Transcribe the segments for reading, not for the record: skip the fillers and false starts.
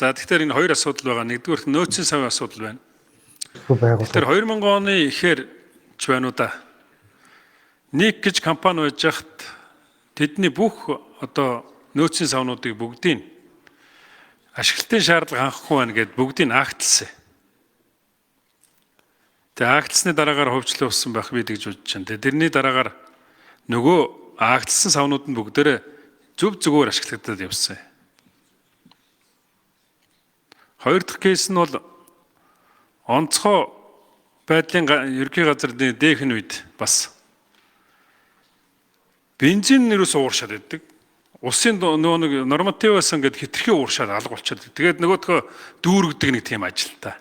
За, тэгэхээр энэ хоёр асуудал байгаа. Нэгдүгээрт нөөцийн савын асуудал байна. Байгууллага. Тэр 2000 оны ихээр ч байна уу да. Ник гэж компани байж хат тэдний бүх одоо нөөцийн савнуудыг бүгдийг ашиглалтын шаардлага хангахгүй байна гэд бүгдийг актлсан. Тэгээ актлсны дараагаар хувьчлал явуулсан байх би тэгж бодож байна. Тэгээ тэрний дараагаар нөгөө актлсан савнууд нь бүгдээрээ зөв зөвөөр ашиглагдаад явсан. Хоёр дахь кейс нь бол онцгой байдлын ерөнхий газар дээхэн үед бас бензин нэрээс ууршаад байдаг. Усын нөгөө нэг нормативаас ингээд хитрхи ууршаад алга болчиход. Тэгээд нөгөөдхөө дүүргдэг нэг тийм ажилтаа.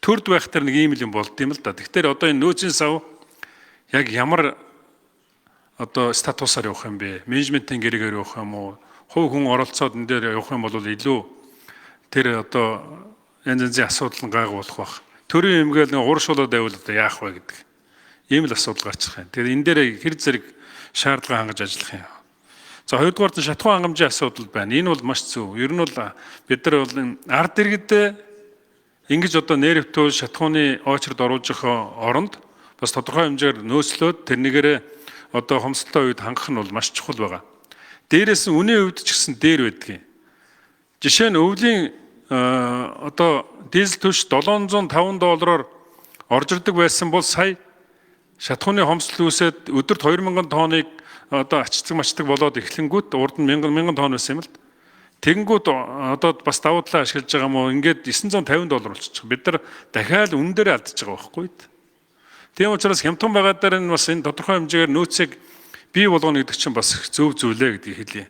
Төрд байх тэр нэг ийм л юм болд юм л да. Тэгэхээр одоо энэ нөөцийн сав яг ямар одоо статусаар явах юм бэ? Менежментийн гэрээгээр явах юм уу? Хувь хүн оролцоод энэ дээр явах юм бол илүү тэр одоо янз янзын асуудал нь гайгүй болох байх. Төрийн эмгээл нэг ууршуулаад байвал одоо яах вэ гэдэг. Ийм л асуудал гарчих юм. Тэгэхээр энэ дээр хэр зэрэг шаардлага хангаж ажиллах юм. За, хоёрдугаар нь шатхуу хангамжийн асуудал байна. Энэ бол маш зөв. Ер нь бол бид нар бол энэ ард иргэдээ ингэж одоо нэрвтүүл шатхууны очрод оруулж явах оронд бас тодорхой хэмжээгээр нөөцлөөд тэрнийгээрээ одоо хомсдолтой үед хангах нь бол маш чухал байгаа. Дээрээс нь үнийн хувьд ч гэсэн дээр байдгийг. Жишээ нь өвлийн одоо дизель түвш 705 доллараар орж ирдэг байсан бол сая шатхууны хомсдол үүсээд өдөрт 2000 тонныг одоо ачдаг мачдаг болоод эхлэнгүүт урд нь 1000 1000 тонн байсан юм л. Тэгэнгүүт одоо бас давуу талаа ашиглаж байгаа юм уу? Ингээд 950 доллар болчихсон. Бид нар дахиад үнэн дээр алдчихж байгаа байхгүй юу? Тийм учраас хямдхан байгаа дээр нь бас энэ тодорхой хэмжээгээр нөөцийг бий болгоно гэдэг чинь бас зөв зүйлээ гэдгийг хэлье.